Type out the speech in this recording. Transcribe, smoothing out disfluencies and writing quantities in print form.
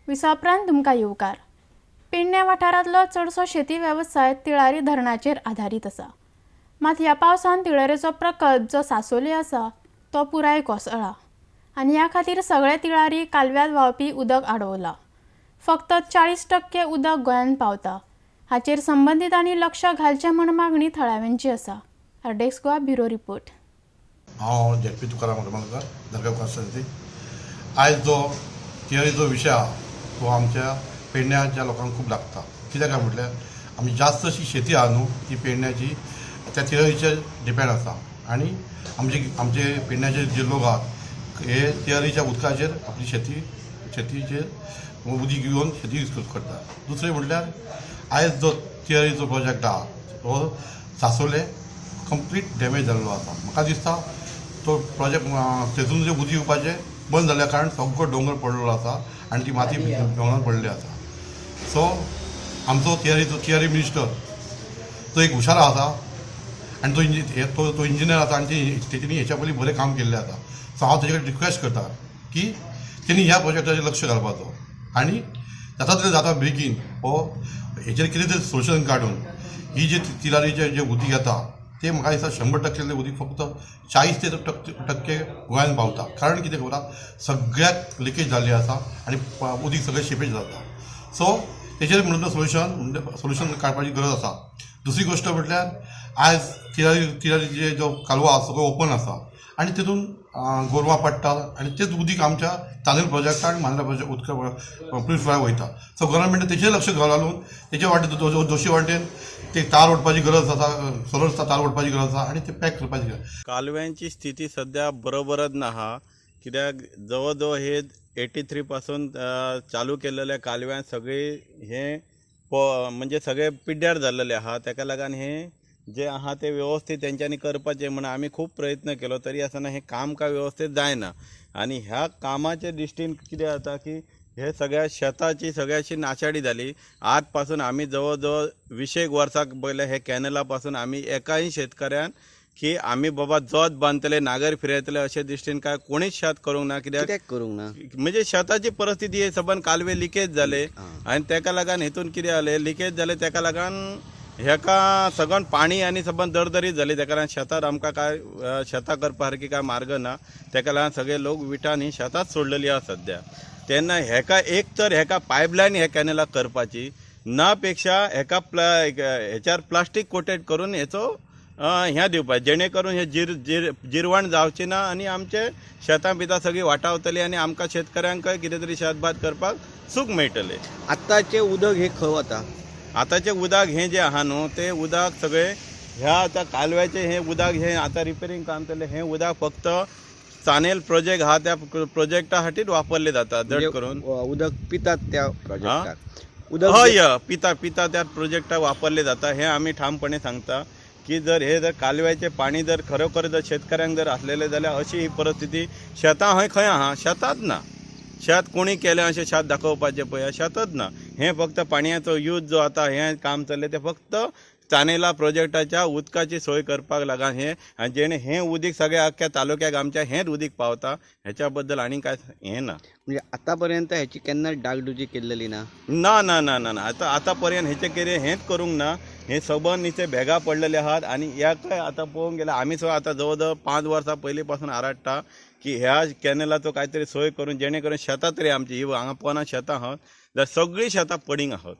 विसा उपरांत तुमकां येवकार. पेडणे वाठारांतलो चडसो शेती वेवसाय तिळारी धरणाचेर आदारीत आसा. मात ह्या पावसान तिळारीचो प्रकल्प जो सासोली आसा तो पुराय कोसळ्ळा आनी ह्या खातीर सगळे तिळारी कालव्यांत व्हांवपी उदक आडवलां. फक्त 40% उदक गोंयांत पावता. हाचेर संबंदितांनी लक्ष घालचें म्हूण मागणी थळाव्यांची आसा. RDX Goa bureau report. हांव झेडपी तुकाराम हनुमानकर, दर्गा विकास. आयज जो तियारीचो विशय आहा तो आमच्या पेडण्याच्या लोकांक खूब लागता. कित्याक काय म्हटल्यार आमी जास्त अशी शेती आहा न्हू, ती पेडण्याची त्या तियारीचेर डिपेंड आसा आनी आमचे आमचे पेडण्याचे जे लोक आहात हे तियारीच्या उदकाचेर आपली शेतीचेर उदीक घेवन शेती करतात. दुसरें म्हटल्यार आयज जो तियारीचो प्रोजेक्ट आहा तो सासोले कंप्लीट डॅमेज जाल्लो आसा. म्हाका दिसता तो प्रोजेक्ट तेतून जें उदीक येवपाचें बंद जाल्ल्या कारण सगळो दोंगर पडलेलो आसा आनी ती माती दोंगरान पडलेली आसा. सो आमचो तियारीचो तियारी मिनिस्टर तो एक हुशार आसा आनी तो इंजि हे तो तो इंजिनियर आसा आनी तेणी हेच्या पयलीं बरें काम केल्लें आसा. सो हांव तेजे कडेन रिक्वेस्ट करता की तेणी ह्या प्रोजेक्टाचेर लक्ष घालपाचो आनी जाता तितलें जाता बेगीन हो हेचेर कितें तरी सोल्युशन काडून ही जे तिलारीचें जें उदीक येता तें म्हाका दिसता 100% उदीक फक्त 40 ते टक्के गोंयांत पावता. कारण कितें खबर आसा, सगळ्याक लिकेज जाल्ली आसा आनी उदीक सगळें शिपेज जाता. सो तेचेर म्हणून सोल्युशन काडपाची गरज आसा. दुसरी गोश्ट म्हटल्यार आयज तिरारीचे जो कालवा आसा सगळो ओपन आसा आनी तितून गोरवां पडटा आनी तेच उदीक आमच्या चांदेल प्रोजेक्टा आनी मांद्रा प्रोजेक्ट उदका प्युरिफाय वयता. सो गव्हर्मेंटान तेचेर लक्ष घालून तेचे वाटेन दोशी वाटेन ते तार ओडपाची गरज आसा, सोलर तार ओडपाची गरज आसा आनी ते पॅक करपाची गरज. कालव्यांची स्थिती सध्या बरोबरच ना हा, कित्याक जवळ जवळ हे 83 पासून चालू केलेल्या कालव्यां सगळे हे म्हणजे सगळे पिड्ड्यार जाल्लेले आहा. तेका लागून हे जे आहा ते व्यवस्थीत तेंच्यांनी करपाचें म्हण आमी खूब प्रयत्न केलो, तरी आसतना हें काम काय व्यवस्थीत जायना. आनी ह्या कामाचे दृश्टीन कितें जाता की हे सगळ्या शेताची सगळ्याची नाशाडी जाली. आज पासून आमी जवळ जवळ 20 वर्सां पयले हे कॅनला पासून आमी एकाय शेतकऱ्यान की आमी बाबा जोत बांदतले, नागर फिरयतले अशे दृश्टीन काय कोणीच शेत करूंक ना. कित्याक कित्याक करूंक ना? म्हणजे शेताची परिस्थिती हे सबंद कालवे लिकेज जाले आनी तेका लागून हेतून कितें जालें, लिकेज जालें तेका लागून हेका सगळ्यान पाणी आनी सबंद दरदरीत जाली. तेका लागून शेतात आमकां काय शेतां करपा सारकी काय मार्ग ना. तेका लागून सगळे लोक विटान ही शेतांच सोडलेली आहा सद्या. तेन्ना हेका एक तर हेका पायपलायन हे कॅनलाक करपाची ना पेक्षा हेका हेच्यार प्लास्टीक कोटेड करून हेचो ह्या दिवपाक, जेणे करून हे जिर जिर जिरवण जावची ना आनी आमचे शेतां बितां सगळीं वाटावतली आनी आमकां शेतकऱ्यांकय कितें तरी शेतभात करपाक सूख मेळटलें. आतांचें उदक हें खंय वता? आतांचें उदक हें जें आहा न्हू तें उदक सगळें ह्या आतां कालव्याचें हें उदक हें आतां रिपेरींग काम चल्लें. हें उदक फक्त चानेल प्रोजेक्ट आहा त्या प्रोजेक्टा खातीर वापरलें जाता जड करून. उदक पितात त्या प्रोजेक्टाक उदक? हय, पिता पिता त्या प्रोजेक्टाक वापरलें जाता. हें आमी ठामपणे सांगता की जर हे जर कालव्याचें पाणी जर खरोखर जर शेतकऱ्यांक जर आसलेलें जाल्यार अशी ही परिस्थिती शेतां हय खंय आहा, शेतांत ना. शेत कोणी केलें अशें शेत दाखोवपाचें पळय, शेतच ना. हें फक्त पाणयाचो यूज जो आतां हें काम चल्लें तें फक्त चानेला प्रोजेक्टाच्या उदकाची सोय करपाक लागून हें, आनी जेणे हें उदीक सगळ्या अख्ख्या तालुक्याक आमच्या हेंच उदीक पावता. हेच्या बद्दल आनी काय हें ना. म्हणजे आतापर्यंत हेची केन्ना डागडुजी केल्लेली ना? ना ना ना ना ना, आतां आतां पर्यंत हेचें कितें हेंच करूंक ना. हें सबंद निचे बेगां पडलेले आहात आनी ह्याकय आतां पळोवंक गेल्यार आमी सुद्दां आतां जवळ जवळ 5 वर्सां पयलीं पासून आराडटा की ह्या कॅनलाचो कांय तरी सोय करून जेणे करून शेतां तरी आमची ही हांगा पोना शेतां आहात जाल्यार सगळीं शेतां पडींग आहात.